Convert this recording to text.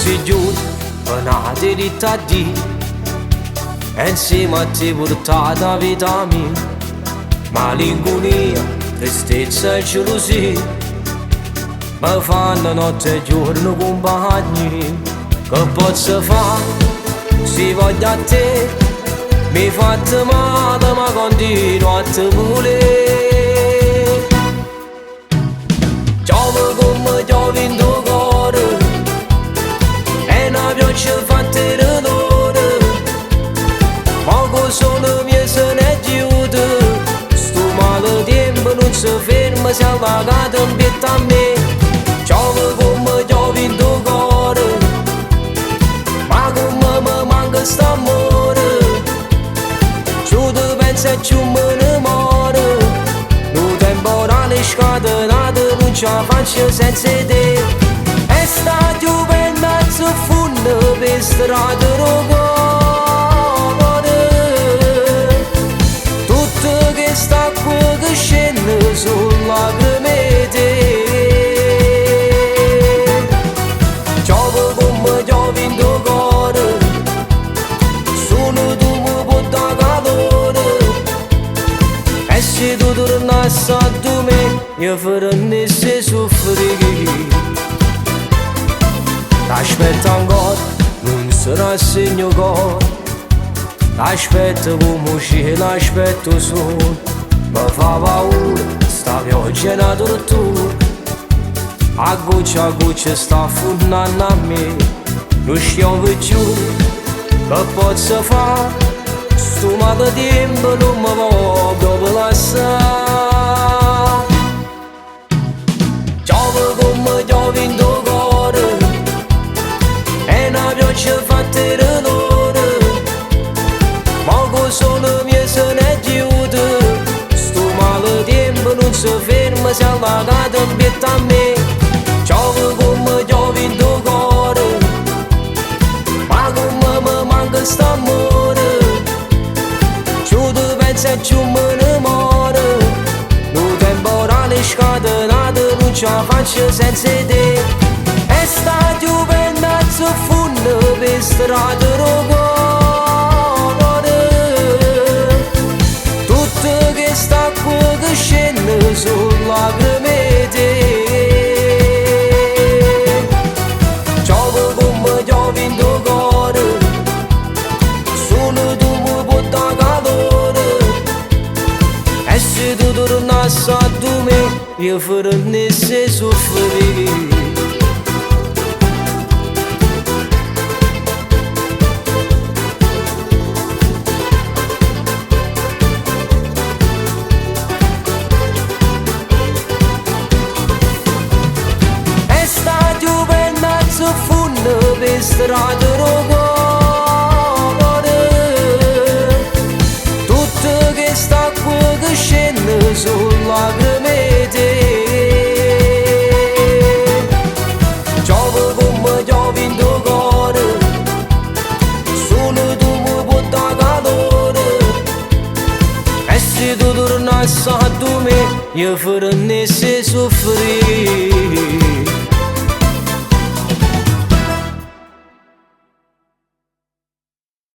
si ghiuto Pe n'ata ditto addio E insieme a te purtato 'a vita mia Malincunia, tristezza e gelosia Me fanno notte e giorno cumpagnia Che pozzo fa' si voglio a te M'hê fatto male ma continuo a te vulè Chiove comme chiove 'int' 'o core È na pioggia fatta 'e dulore Mo che 'o sole mio se n'è ghiuto Stu maletiempo nun se ferma s'è allagato 'mpietto a me Chiove comme chiove 'int' 'o core Ma comme me manca st'ammore Cchiù te penso e cchiù me ne moro Nu temporale scatenato nun ce 'a faccio senza 'e te E sta chiuvenno a zeffunno pe' strade d' 'o core Tutta chest'acqua che scenne so' lacreme 'e te Chiove comme chiove 'int' 'o core Sulo tu me può dà calore E si tu turnasse addu me Io fernesse 'e suffrì T'aspetto ancora, nun se rassegna 'o core T'aspetto comme 'o cielo aspetta 'o sole Me fa paura, sta pioggia è na tortura A goccia a goccia sta affunnanno a me Nun schiove cchiù, che pozzo fa? Stu maletiempo nun me vo proprio lassà Chiove comme chiove 'int' 'o core È na pioggia fatta 'e dulore Mo che 'o sole mio se n'è ghiuto Stu maletiempo nun se ferma s'è allagato 'mpietto a me Chiove comme chiove 'int' 'o core Ma comme me manca st'ammore Cchiù te penso e cchiù me ne moro Nu temporale scatenato nun ce 'a faccio senza 'e te E sta chiuvenno a zeffunno pe' strade d' 'o core Tutta chest'acqua che scenne so' lacreme 'e te Chiove comme chiove 'int' 'o core Sulo tu me può dà calore E si tu turnasse addu me Io fernesse 'e suffrì E sta chiuvenno a zeffunno pe' strade d' 'o core Tutta chest'acqua che scenne so' lacreme 'e te Chiove comme chiove 'int' 'o core Sulo tu me può dà calore E si tu turnasse addu me Io fernesse 'e suffrì.